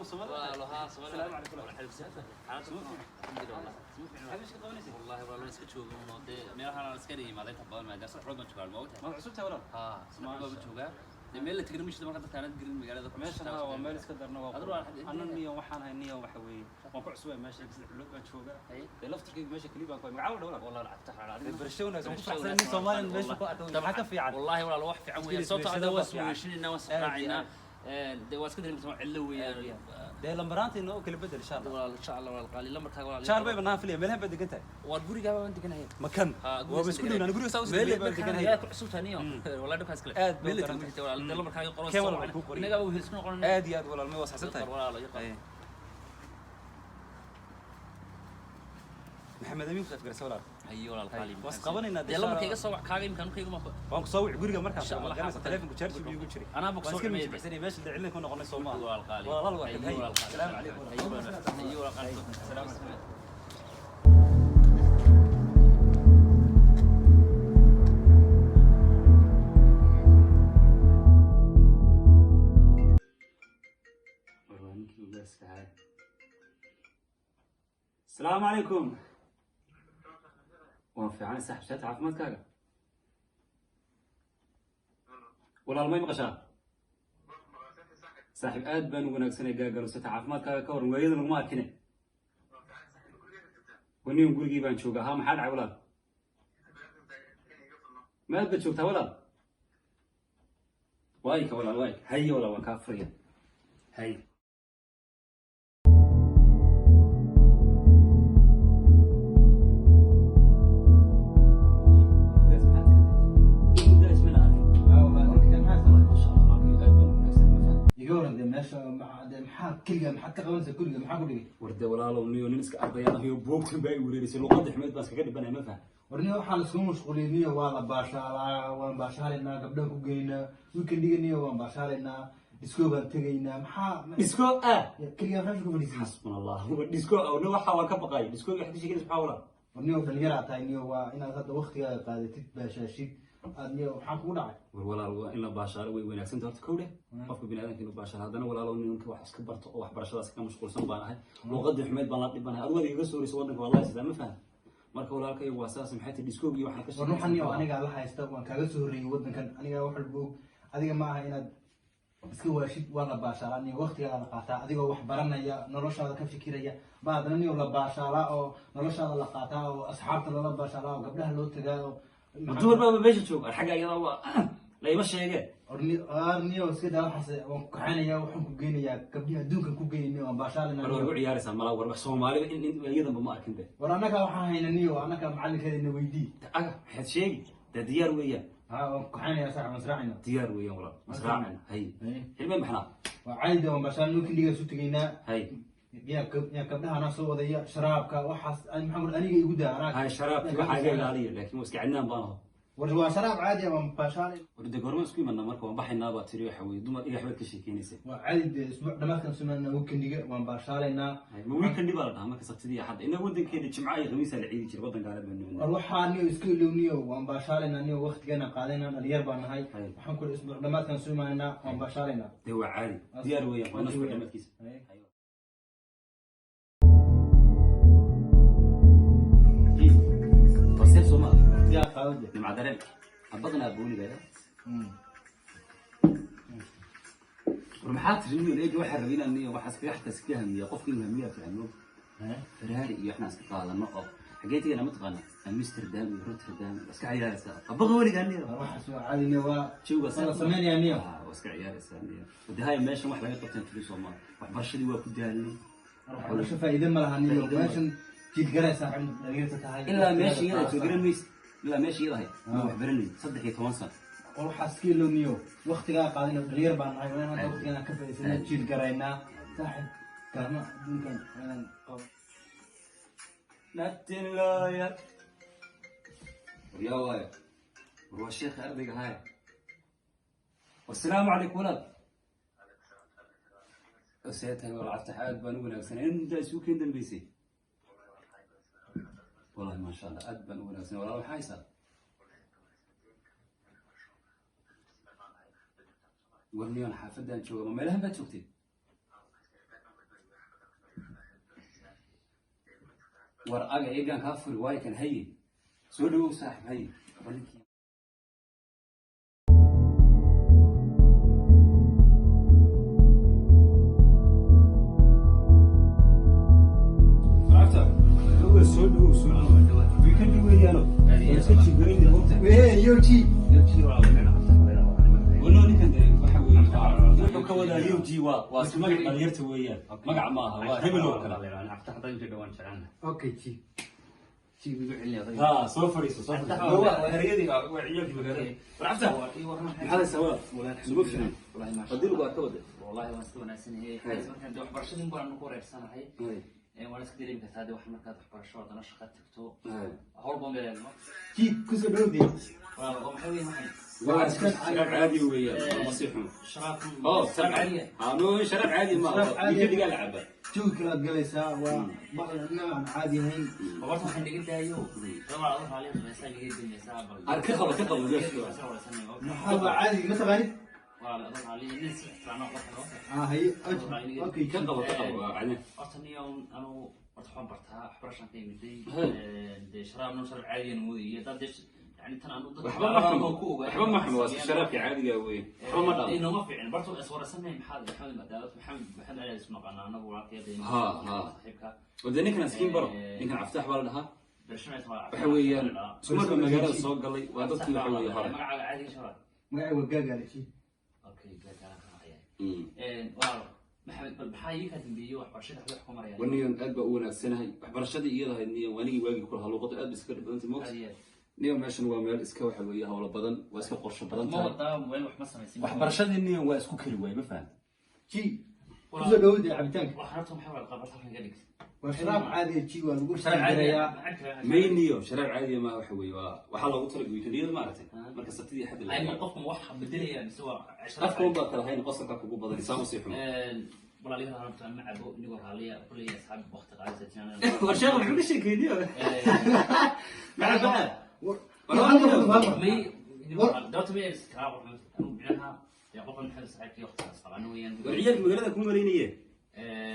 Soomaali. Walaalo, haa, Soomaali. Salaamu calaykum. Xaalad alxamdulillah. Maxaad meesha ka qabanaysaa? Wallahi walaalo, iska joogo oo dee meelahan aan iska imaaday inta badan, maadaama 3 bilood baan joogaa, ma ogtahay? Maad cusub tahay, walaal? Haa, 3 bilood baan joogaa. Dee meel la tegin ma jirto marka dadka aanad gelin magaalada ku Meeshan haa, waa meel iska darna waa. Adigu waa- Anna niyo waxaan hay niyo waxa weeye. Waan ku cusubay meesha, 3 bilood baan joogaa. Haye. Dee laftirkayga meesha kaliya baan ku hay. Magacaa walaal? Wallahi lacagta xalaal. Dee barasho wanaagsan, ku faraxsan nin Soomaali meesha ku arkay. Maxaa ka fiican? Wallahi walaalo, wax fiican weeyaan. Sababtoo ah Isweyshada waa waa fiican. isweyshinaynaa, waan Aad iyo israacaynaa. Dee waa iska dareemaysaa, waa cillo weeyaan. Dee lambaraanta inoo kala bedel insha Allah. Walaal, insha Allah, walaal qaali, lambarkaaga walaal. Jaar bay banaan filaya, meelahan baad degan tahay. Waar gurigaa baan deganahay. Makan. Haa, Waaba isku dhowna, guriga saa u meel sidii baan deganahay. yaa ku cusub tahay niyo. Wallahi dhulkaas kale. Aad bay meel u la daran tegin jirta walaal. Dee lambarkaaga qoro. Keen walaal, kuu qoriyo. Innagaa wehel isku noqonayna. Aad iyo aad walaal, ma waa saxsan tahay. Walaalo, iyo qor. Haye. Maxamed Amiin ku afgaraysa walaal. Haye walaal qaali. Was qabanaynaa dee lambarka iga soo wac, kaaga imkaan dhulkayga ma Waan ku soo wici guriga markaan Insha soo Allah, garanaysa xaafadda. Taleefanku charge buu igu jiray. Anaa baa ku Waan soo iska wicmaya. mijibicsanay meesha dee ku noqonay Soomaali. Walaal qaali. Walaal waa Haye, hay. walaal qaali. Salaamu calaykum. Haye walaal. Haye walaal qaali. Salaamu calaykum. War ninkii ugaaska ahaa. Asalaamu calaykum. Waan fiican saaxiib, saata caafimaadkaaga? Walaal, may maqashaa? Saaxiib, aad baan u wanaagsanay gaagalo, sata caafimaadkaaga ka waran? Waayada laguma arkine. Waniin gurigii baan joogaa. Haa, maxaa dhacay walaal? Ma aad baad joogtaa walaal? Waayka walaal, waayka. Haye walaal, waan kaa furaya. Haye. Iga waran dee meesha dee maxaa keliga maxaad ka qabanaysaa guriga? Maxaa ku dhigay? Warde walaalow, niyo nin iska ardayaan ahayo, buugtan baa i wereerisay, luqadda xumeed baan iskaga dhibanaya, ma fahan. War niyo, waxaa laisku mashquuliyey niyo, waa la baashaalaa, waan baashaalaynaa, gabdhahan ku geynaa weekendiga niyo, waan baashaalaynaa, disco baan tegaynaa, maxaa Disco ah? Keligaa meesha ku fadhiisay. Xasbuna Allah, disco na waxa waan ka baqay. Disco waxaad ka sheeganaysa maxaa walaal? War niyo, dhalinyaraa tahay niyo, waa inaad hadda waktigaaga qaadatid, baashaashid aad niyo. Maxaa kugu dhacay? War walaal, waa in la baashaalo, way wanaagsan tahay horta, kowdhe qofka biniaadamka inuu baashaalo. Haddana walaalow, ninka wax iska barto oo waxbarashadaas ka mashquulsan baan ahay, luqadii xumeed baan la dhibanahay. Adigu waad igaga soo horeysa waddanka, wallahi sidaa ma fahan. Marka walaalkay, waa saas. Maxay tahay discoogii waxaan ka War waxaan niyo, anigaa la haysta, waan kaaga soo horreeyey waddankan, anigaa wax walba og. Adiga ma aha inaad iska waashid. Waa la baashaalaa niyo, waktigaada la qaataa, adigoo wax baranaya, noloshaada ka fikiraya ba haddana niyo la baashaalaa oo noloshaada la qaataa oo asxaabta loola baashaalaa oo gabdhaha loo tagaa oo Dumar baaba meesha jooga xagga iyada, waa layma sheege. War niyo, iska daa waxaas. Waan ku kaxaynaya, waxaan ku geynayaa gabdhihi adduunkan ku geynay, waan baashaalanaa. War waa igu ciyaaraysaa malaa. War wax Soomaaliba in iyadanba ma arkin be. War annaga waxaan hayna niyo, annaga macalinkeeda weydii. Aga maxaad sheegi? Dee diyaar weeyaan. Ha, waan ku kaxaynayaa sax, waan israacayna. Diyaar weeyaan walaal, masraacana. Hay. Hay. Xilmeen maxnaa? Waa caadi, waan baashaalan, weekendiga isu tegaynaa. Hay. Yaa gabdhaha anaa soo wadaya, sharaabka waxaas maxaan ku aniga igu daa anaa. Hay, sharaabki waxaa iga ilaaliya, laakiin waa iska cidnaan baan aho. War waa sharaab caadi ah, waan baashaalay. War dee goorma isku imanaa marka? Waan baxaynaa baa tiri, waxa weeye dumar igax baad ka sheekeynaysa. Waa caadi dee, isbuuc dhamaadkan sumaynaa weekendiga, waan baashaalaynaa. Hay, ma weekendi baa la dhahaa marka Sabtidii iyo Axadda? Innaga waddankeena Jimca iyo Khamiisa la ciidi jiray, waddan gaaleed baan nimanaa. War waxaa niyo iska ilow niyo, waan baashaalaynaa niyo, waqtigeena qaadaynaa, dhalinyar baan nahay. Hay. Waxaan ku isbuuc dhamaadkan sumaynaa, waan baashaalaynaa. Dee waa caadi, diyaar weeyaan, waa nasku dhamaadkiisa. Hay. Waa seef Soomaa. Yaa qaawade. Nimca dareen abaqnaa boonigaya. War maxaa tiri niyo? Eega waxaa rabay inaan niyo waxaas kaga xataa iskaga hamiya qofka inuu hamiyaa fiican mo Ferrari iyo waxnaan iska qaadano oo xaggee tegana ma taqaana? Amsterdam iyo Rotterdam waa iska ciyaaraysaa, abaqa weligaa niyo. War waxaas waa caadi niyo, waa Jawiga waa la sameynayaa niyo. Ah, waa iska ciyaaraysaa niyo. Wadahaya meeshan wax laga qabtaan tiri Soomaa, waxbarashadii waa ku daalnay. War waxbarasho faa'iido ma laha niyo, meeshan jiid garaysaa dhalinyarta tahay. Ilaa meesha iyada soo garan maysid, ilaa meesha iyada ahayd ma wax baranaysid 13 sano. War waxaas iska ilow niyo, waqtigaa qaadina, dhalinyar baan nahay, waa in hadda waqtigeena ka faa'iidaysana, jiid garaynaa saaxib gaalma adduunkan waa inaan qabo. Naftinlooya waryaa waayo. War waa sheekha ardayga haya. Wasalaamu calaykum walaal. See tahay walaal? Caftax, aad baan u wanaagsanay. In muddaa isugu keen dambeysay wallahi, maasha Allah, aad baan u wanaagsanay walaal. Maxaa haysaa? War niyoon xaafadaan jooga, ma meelahan baad joogtay? War aga eegaan kaa furi waayo kan haye. Soo dhawow saaxib haye. War ninkii Lacagta, soo dhawow, soo dhawow. Weekend weeyaano. Waa iska jibarin moogta. Wee, yo G. Walo ninkan dee waxa weeye wuxuu ka wadaa UG waa isku magac dhalinyarta weeyaan. Magac ma aha, waa hebel oo kale. Okay, G. G igu celinayaa. Ha, soo fadhiiso, soo fadhiiso. Waa ereyadii, waa ciyaalkii magaalada. War cabta, maxaa haysaa walaal? Isuma fiicna. Wallaahi maasha Haddii lagu arko wade. Wallaahi waan iska wanaagsanahay. Markaan dee waxbarashadin baan ku wareersanahay. Waan iska dareemi kartaa dee wax markaad waxbarasho haddana shaqo tagto. Hawl baan leeyahay. G, kusoo dhawow dee. Walaal, oo maxay weeyaan waxan? Waa iska sharaab caadi weeyaan, waa masiix xun. Sharaabkan Oh, sharaab caadi ah. Ah, no, sharaab caadi ma aha. Sharaab caadi. Weekendigaa la cabaa. Jawi kale aad galaysaa, waa nooc aan caadi ahayn. Horta waxaan naga daayo. Walaal, adoo raalli ah, meesha naga daynaysaa bal. Ar ka qabo, ka qabo, yes. Maxaa waa caadi, ma taqaanid? Walaal, adoo raalli ah, nin si ixtiraam ah qofka loo. Ah, haye, okay, G. Ka qabo, ka qabo, waa caadi. Horta niyow anigu horta waxaan bartaa waxbarashaan ka imiday. Hey. Dee sharaabna sharaab caadi aan moodayay. Dad dee yani tan aan dadka Waxba ma xumo, ku ogaa. waxba ma xumo, waa iska sharaabkii caadiga weeye. Waxba ma dhaamo. Inooma fiicin. Barto is waraysanay maxaad Maxamed Madaawad Maxamed Cali isku naqaanaa anagu walaalkay Ha, ha. saaxiibka. Wade ninkan iskiin baro, ninkan Caftaax baa la dhahaa. Barashanays waa Waxa weeyaan, isku mar baa magaalada soo galay, waa dadkii waxa weeye hore. Magacaaga caadiga sharaab. Magacay waa Gaagaale, G. Okay, gaagaala ka maqayaa. Walaal Maxamed, bal maxaa ii ka dambeeyey waxbarashada wax ku maraya? Wanigan aad baa u wanaagsanahay. Waxbarashadii iyada ahayd niyo, wanigii waagii ku lahaa luuqadu aad bay iska dhib badantay moogta. Caadi ah. Niyo meeshan waa meel iska waxa weeye hawlo badan, waa iska qorsho badan Ma tahay. wadaa mobile wax ma samaysin. Waxbarashadii niyo waa isku kari waayey, ma fahamtay? G, kusoo dhawow dee cabitaanka. Waxaan horta maxay walaal qabar halkan ka dhigtay? Waa sharaab caadi ah, G, waa lagu Sharaab caadi ah. sharaab. May niyo, sharaab caadi ma waxa weeye, waa waxaa loogu talagalay weekendiyada maaragtay. Marka sabtidii xaddi la Ay, gaaro. qofka ma wax bedelaya mise waa Afka un baa kala hayn, qosolka kugu badan, saa usii xumo. Walaalayaal horta ma cabo inigoo raalliya kulley asxaab waqti qaadaysa. War sheekh muxuu ka sheekeynaya? Maxaa baxaa? May dawta may iskala qof anu binaha ee qofkan maxay saaxiibkii waqtigaas qabano weeyaan. War ciyaalka magaalada ku maleynayee.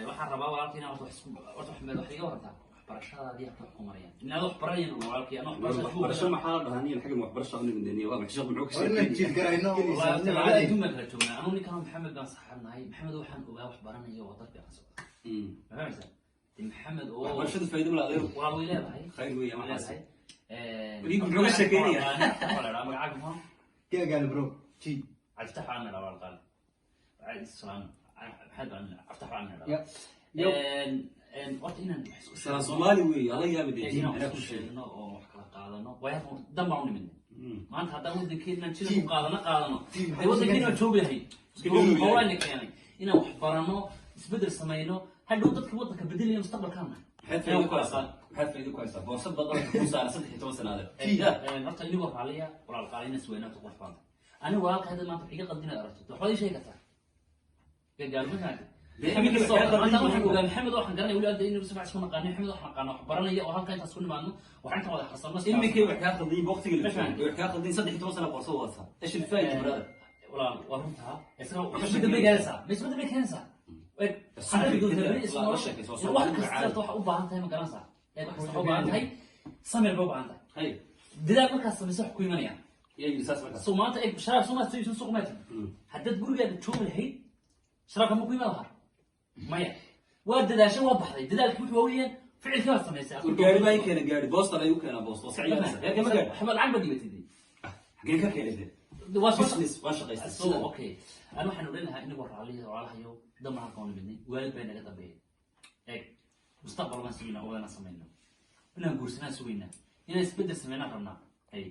Waxaan rabaa walaalkii inaan horta wax isku horta wax meel wax iga warrantaa waxbarashadaadii habka wax ku marayaan inaad wax baranayn walaalkii anoo waxbarashada Waxbarasho maxaa la dhahaa niyo, xaggan waxbarasho anigu niyo, waa maxay sheekh muxuu ka Waa inaan sheekeynaya? jiid garayno. Walaal, labada adduun baan kala joognaa. Anuu ninkan Maxamed baan saxaabnahay. Maxamed waxaan ogaa wax baranayo oo dadka ka socda. Ma fahmaysaa? Dee Maxamed oo Waxbarashadu faa'iido ma laha adeer. Walaal way leedahay. Khayr weeye, waxaas. Leedahay. Weliba muxuu ka sheekeynayaa? Magacaaga muxuu? Gaagaale, bro. G. Cabdifatax baan nidhaa walaal qaali. Salaam. Maxamed baan nidhaa. Cabdifatax baan nidhaa. Ya. Yo. Horta inaan wax isku Salaan Soomaali weeye, ala yaabi dee, inaan anaa wax ku isku sheegay. sheegno oo wax kala qaadano. Waayo halkan dan baan u nimidnay. Maanta haddaan wadankeena inaan jida ku qaadano. G, maxaa Dee wadankeena waan joogi lahayn. Iska joogi lahayn. Howlaan keenay inaan wax barano, isbedel samayno, hadhow dadka wadanka bedelaya mustaqbalkaan nahay. Maxaad faa'iido ku haysaa? Maxaad faa'iido ku haysaa? Boorso badan ku saaran 13 sano adeer. Horta inigoo raaliya walaal qaali inaas weynaato qurux badan. Aniga walaalka hadda maanta wax iga qaldin inaad aragto waxbaad ii sheegi kartaa. Gagaal ma fahamtay? Maxamed Maxamed kale kaa maanta qaldan waxaan ogaa Maxamed waxaan garanaya weli hadda inuu si fiican isku naqaano. Maxamed waxaan naqaano wax baranaya oo halka intaas ku nimaadno waxaan intaan wada xarsano. Iminkay wax kaa qaldan waqtiga la Ma fahamtay? joogo. Wax kaa qaldan 13 sano boorso wadataa. Ish ilfaa'id brother. Walaal waa runtaa, isaga isbedel bay gaaraysaa, ma isbedel bay keenaysaa. Eeg, carabi doonta beri isla La nolosha. sheekayso, Wax Soomaalidu kasta caadi. waxa u baahan tahay ma garanaysaa. Eeg, wax kasta waxa u baahan tahay samir bay u baahan tahay. Hay, Dadaal markaad samayso wax ku imanayaan. yaa yidhi saas markaas. So maanta eeg, sharaab soo maata suuq maata. Haddaad gurigaaga joogi lahayd sharaabka ma ku iman lahaa? Maya, waa dadaashay, waa baxday, dadaalkii wuxuu weeyaan ficilkii baad samaysay. War gaari baa ii keenay gaari, boostan ayuu keenaa boosto. Waa iska ciyaaraysaa. Reerka ma gaari. Waxba lacag baad dhibatay. Xagee ka keenay dee? Waa soo Business, waan shaqaystay. So okay, ana waxaan odhan lahaa inagoo raalliya walaalahayo dan baan halkan u nimidnay, waalid baa naga dambeeyay. Eeg, mustaqbal baan sugaynaa, ogaanaan samayno, inaan guursanaan sugaynaa, inaan isbedel sameynaan rabnaa. Hay,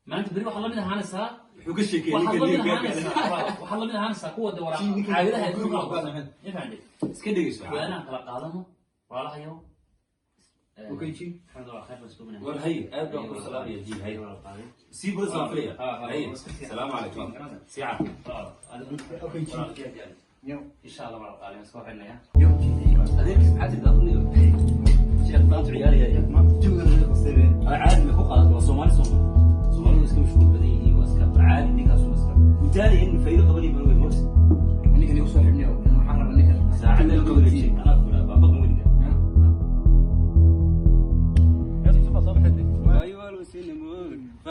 maanta beri waxaad lamid ahaanaysaa. Wuxuu ka sheekeeyay Waxaad ninkan lamid niyo gaari. ahaanaysaa, waxaad lamid ahaanaysaa kuwa de Gee, ninkan caagadaha guriga adduunka ku qaadnay. Ma fahamtay? Iska dhegeyso. Waanahan kala qaadano walaalahayo. Okay, G. Maxamed waa khayr baan isku ognaa. War hay, aad baan ku salaamaya G, hay. Walaal qaali. Sii badan saan filaya. Ha, ha, Hay, waa iska fiican. salaamu calaykum. Sii caafi. Okay, G. Walaal, gaar. Yo. Insha Allah walaal qaali waan iska waxaynayaa. Yo, G. Adeerkiis maxaa tirdaa niyo? Sheekh maanta ciyaaraya. Maanta jawiga laga qastay be. Caadi ma ku qaadato, waa Soomaali Soomaali. Soomaalidu iska mashquul badan yihiin, waa iska caadi ninkaas waa iska. Mudaalaya in faa'iido qabanaya baan wey moogta. Ninkan igu soo xidhnayo, waxaan rabaa ninkan. Saacadda la wareejiyay, anaa ku lahaa, baa baqan weligaa. Ya.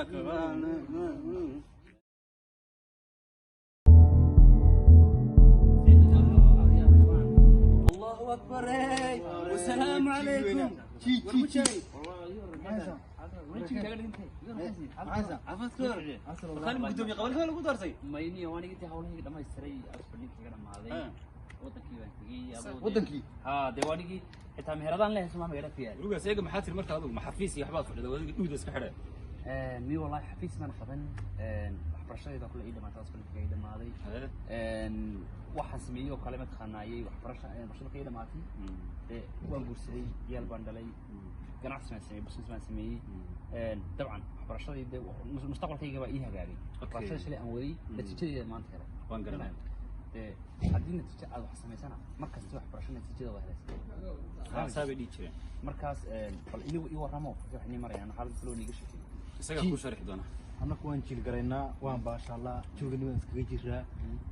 الله اكبر. والسلام عليكم. Wadankii ها ديوانigii xitaa meheradaan leh suma magaalada ku yaal. Lugaas eega maxaa tiri marka adigu ma xafiis iyo waxbaad fadhida wadiga dhuuda iska xidhay? Mi wallahi xafiis maan qaban, waxbarashadayda kule ii dhamaatay, asbalka ii dhamaaday. Waxaan sameeyey oo kale mataqaanaayey waxbarasha barashada ka ii dhamaatay, dee waan guursaday, yaal baan dhalay, ganacsi baan sameeyey, business baan sameeyey. Dabcan waxbarashadii dee mustaqbalkayga baa ii hagaagay. Waxbarashada shalay aan waday natiijadeeda maanta helay. Waan garanay. Dee haddii natiijo aad wax samaysana mar kasta waxbarasho natiijada waa helaysa. Saa bay dhihi jireen. Markaas bal inigu ii warramo wax inii marayaan xaalad kaloo niiga sheekeeyey. Isagaa kuu sharixi doona. Annaku waan jiilgaraynaa, waan baashaalaa, joogani waan iskaga jiraa,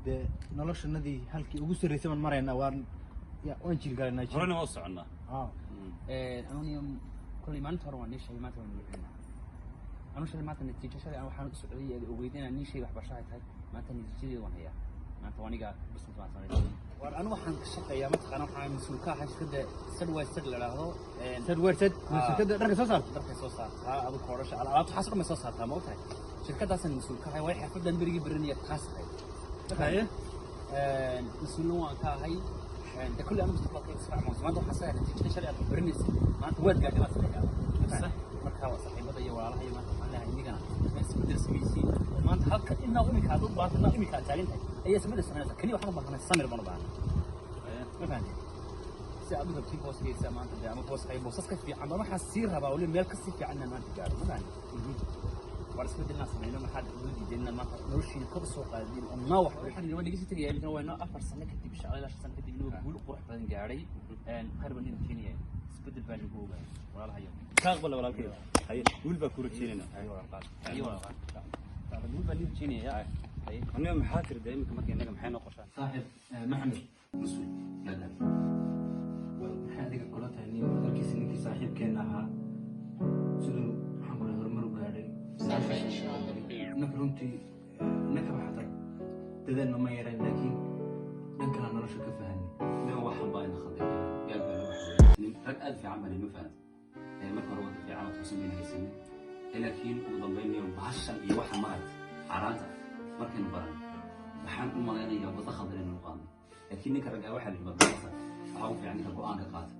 dee noloshanadii halkii ugu sarreysay baan maraynaa, waan ya waan jiilgaraynaa. Horena waa u soconnaa. Anuniya kolley maalinta hore waan nii sheegay, maanta waan nuucinaa. Anu shalay maanta natiijo shalay aan waxaan u socday aad ogeyd inaan nii sheegay waxbarasho ay tahay, maanta natiijadeeda waan hayaa. Maanta waa aniga business baan samaystay. War anu waxaan ka shaqeeyaa mataqaana waxaan mas-uul ka ahay shirkadda Sadway Sad la idhaahdo. Sad weer sad shirkadda dharka soo saarta. Dharkay soo saartaa, adu koodhasha alaabta waxaas dhan bay soo saartaa, ma ogtahay? Shirkaddaasaan mas-uul ka ahay, waayo xirfaddan berigii baranaya taas ahayd. Mas-uulna waan ka ahay. De kulli anu mustaqbalkayga si fiican maanta waxaan sahay natiijada shalay aad baranaysid maanta waad gaadhay baad saxeeyaa. Marka waa saaxiibada iyo walaalaha iyo maanta waxaan leeyahay inigana ma isbedel samaysiin oo maanta halka inaa imika aad u baahato, inaa imika aad taagan tahay ayaa isbedel samaynaysa. Kaliya waxaan u baahanay samir baan u baahanay, ma fahanteen? Si aad u rabtid booskaysa maanta dee ama booskay boosas ka fiican baan waxaan sii rabaa weli meel ka sii fiican inaan maanta gaaro, ma fahanteen? War isbedel inaan samayno maxaad ugu diideen inaad maanta noloshiina kor soo qaadin oo naa wax waxaan waa naga sii tegaya imikana waa inoo 4 sano kadib insha Allah ilaa 5 sano kadib inuu guul qurux badan gaadhay. Khayr baan idin keenaya, isbedel baa lagu ogaa walaalahayo. Ka aqbala walaalkay. Haye, guul baa ku rajeynayna. Haye walaalqaad, haye walaalqaad, guul baan idin keenaya. Haye. Aniga maxaa tiri dee iminka marka innaga maxay noo qorshaan? Saaxiib Maxamed. Mas-uul gaagaab. Maxay adiga kula tahay nin dalkiisa ninkii saaxiibkeena ahaa siduu maxaan kula horumar u gaadhay? Innaka runtii innakaba xataa dadaalna ma yareen, laakiin dhan kale nolosha ka fahanay. Nin waxan baa ina khalday gaagaab waxa weeye rag aad fiican baan inoo fahantay. Marka hore wadda fiican oo toosan bayna haysanin, laakiin ugu dambeyn niyo bahashan iyo waxa maaragtay xaaraanta markaynu baran waxaan u malaynayaa waddo khaldan inaynu qaadnay. Laakiin ninka raggaa waxaa la yidhi badbaadasa waxaa ugu fiican ninka go'aanka qaata,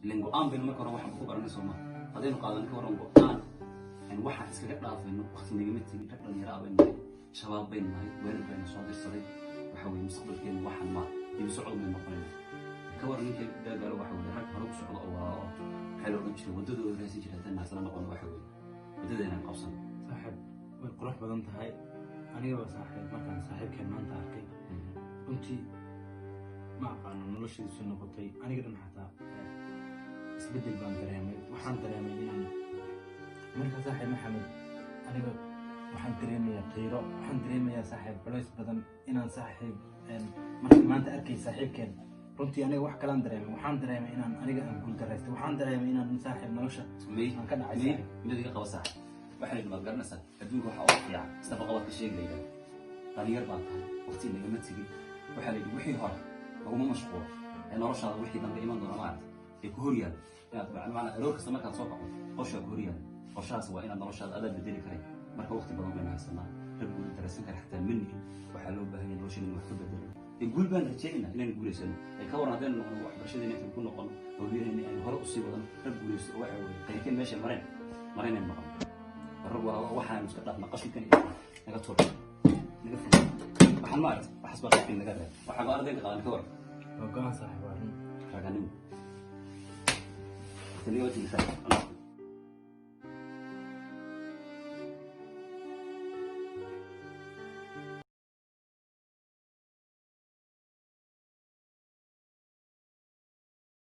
ilan go'aan baynu marka hore waxaan ku baranay soo maha. Haddaynu qaadano ka waran go'aan aan waxaan iskaga dhaafayno, waqti nagama tegin, rag dhalinyaro ah baynu nahay, shabaab baynu nahay, weerar baynu soo dirsaday, waxa weeye mustaqbalkeenu waxaan maa dibi socod baynu noqonayna. Ka waran ninka gaagaalo waxa weeye rag hore u socdo oo walaalo oo waxaa la odhan jiray waddadooda raadsan jiray haddaan naasala noqono waxa weeye waddadeena qabsan. Saaxiib way qurux badan tahay. Anigaba saaxiib markaan saaxiibkeen maanta arkay runtii ma aqaano noloshiisu noqotay, aniga dhan xataa isbeddel baan dareemay. Waxaan dareemay inaan marka saaxiib Maxamed aniga waxaan dareemayaa qiiro, waxaan dareemayaa saaxiib culays badan inaan saaxiib markaan maanta arkay saaxiibkeen runtii aniga wax kalaan dareemay. Waxaan dareemay inaan aniga aan guul daraystay, waxaan dareemay inaan saaxiib nolosha aan ka dhacay. May mid iga qaba saaxiib, waxaa la yidhi maad garanaysaa adduunka waxaa ugu fiican isdabaqabadka sheegi la yidhahda. Dhalinyar baa tahay, waqti nagama tegin. Waxaa la yidhi wixii hore laguma mashquulo ee noloshaada wixii dambe iman doona maaragta ee ku hor yaalla inaad macnaa aroor kasta markaad soo kaco qorshaa ku hor yaalla, qorshahaas waa inaad noloshaada adaa bedeli karay. Marka waqti badan baynu haysanaa, rag guul daraysan kara xataa ma nihin. Waxaa loo baahan yahay nolosha inaynu wax ka bedelo dee guul baan rajaynayna inaynu guulaysano. Ee ka waran haddaynu noqono waxbarashadeena inaynu ku noqono howlyaheena aynu hore usii wadano rag guulaysto oo waxa weeye qayrkeen meeshay mareen maraynaynu noqono rag walaalo waxaanu iska dhaafna qashinkan iyo naga tur naga fog waxaan maaragtay waxaas baa qaybkii naga reeb waxaa go ardayga qaadan ka waran. Waa go-aan saaxiib, waa run. Raganimo tani waa tigisa anaa.